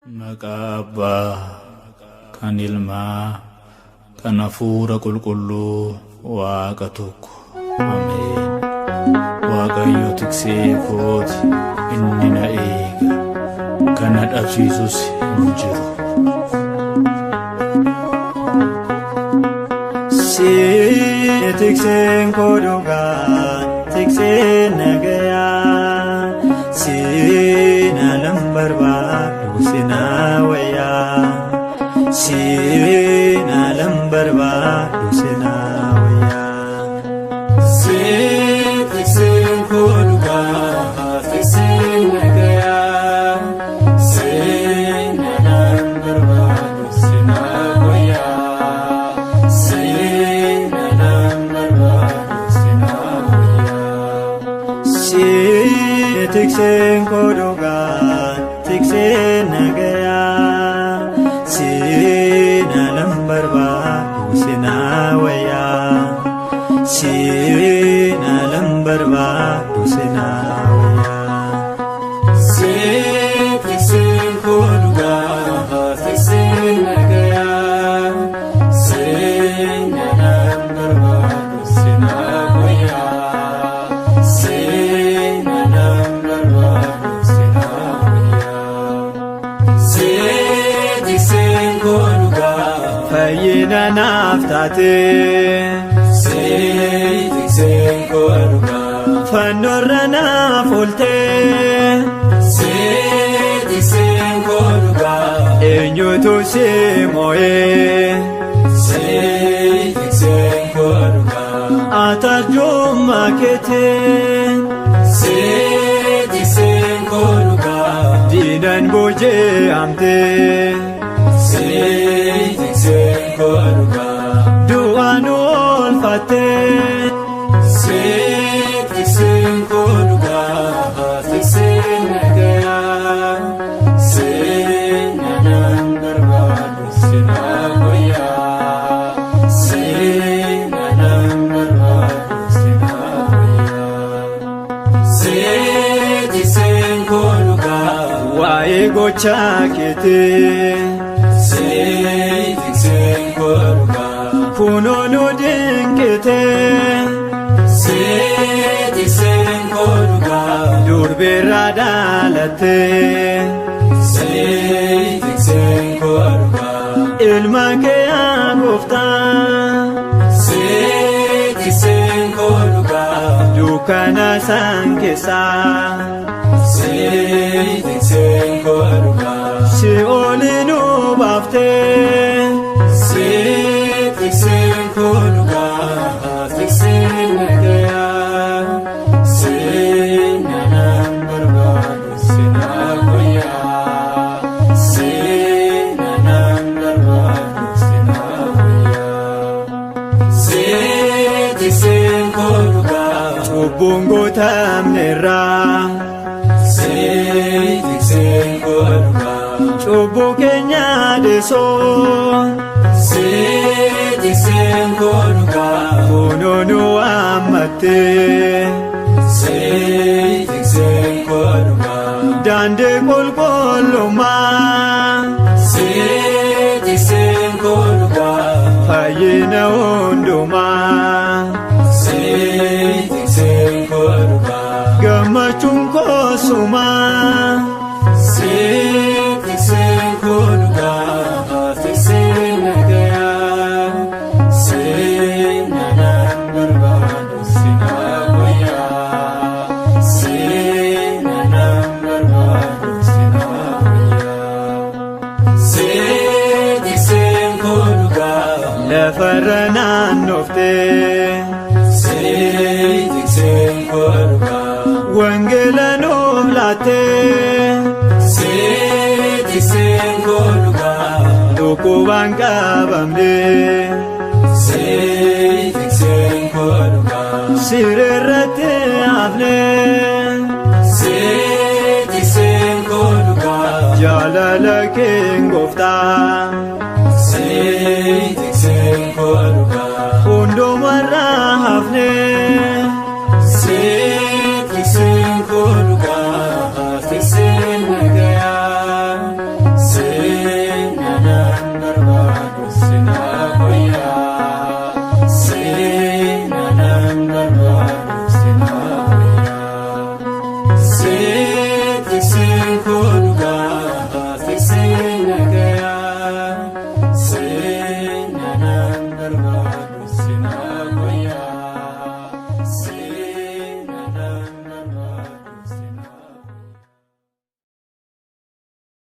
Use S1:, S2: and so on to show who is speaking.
S1: Maqaa Abbaa kan Ilmaa kan Hafuura Qulqulluu Waaqa tokko. Ameen. Waaqayyo tiksee kooti, inni na eega, kan na dhabsiisus hin jiru.
S2: Si tikseen koo dhugaa, tikseen nagayaa, si nalan barbaadu si wayyaa, si nalan barbaadu si wayyaa.
S3: Si tikseen koo dhugaa, tikseen nagayaa, si nalan barbaadu si wayyaa, si nalan barbaadu si wayyaa.
S2: Si tikseen koo dhugaa, tikseen nagayaa, si nalan barbaadu si wayyaa, si nalan barbaadu si wayyaa.
S3: Si tikseen koo dhugaa, tikseen nagayaa, si nalan barbaadu si wayyaa, si nalan barbaadu si wayyaa. Si tikseen koo dhugaa,
S2: Fayyina naaf taate,
S3: si tikseen koo dhugaa,
S2: fannoorra naaf oolte,
S3: si tikseen koo dhugaa,
S2: eenyutu si moo'ee?
S3: Si tikseen koo dhugaa.
S2: Atarjummaa keetiin
S3: Si tikseen koo dhugaa,
S2: diinan booji'amte,
S3: si tikseen koo dhugaa,
S2: du'aan oolfatte.
S3: Si tikseen koo dhugaa, tikseen nagayaa, si nalan barbaadu si wayyaa, si nalan barbaadu si wayyaa. Si tikseen koo dhugaa,
S2: Waa'ee gochaa keetii
S3: si tikseen koo dhugaa,
S2: kunoo nu dinqite,
S3: si tikseen koo dhugaa,
S2: durbeerraa dhaalatte,
S3: si tikseen koo dhugaa,
S2: ilma kee yaa gooftaa,
S3: si tikseen koo dhugaa,
S2: dukkana isaan keessaa
S3: si tikseen koo dhugaa,
S2: si oli nu baaftee.
S3: Si tikseen koo dhugaa, tikseen nagayaa, si nalan barbaadu si wayyaa, si nalan barbaadu si wayyaa. Si tikseen koo dhugaa,
S2: Cubbuun guutamneerraa,
S3: si tikseen koo dhugaa,
S2: cubbuu keenya dhisoo,
S3: si tikseen koo dhugaa,
S2: kunoo nu waammattee,
S3: si tikseen koo dhugaa,
S2: daandii qulqullummaa,
S3: si tikseen koo dhugaa,
S2: fayyina hundumaa,
S3: si tikseen koo dhugaa,
S2: gammachuun koosumaa.
S3: Si tikseen koo dhugaa, tikseen nagayaa, si nalan barbaadu si wayyaa, si nalan barbaadu si wayyaa. Si tikseen koo dhugaa,
S2: Lafarra naannoftee,
S3: si tikseen koo dhugaa,
S2: wangeela nuuf laattee,
S3: si tikseen koo dhugaa,
S2: dhukkubaan qabamne,
S3: si tikseen koo dhugaa,
S2: sireerratti hafne,
S3: si tikseen koo dhugaa,
S2: jaalala keen gooftaa
S3: si tikseen koo dhugaa,
S2: hundumarraa hafne.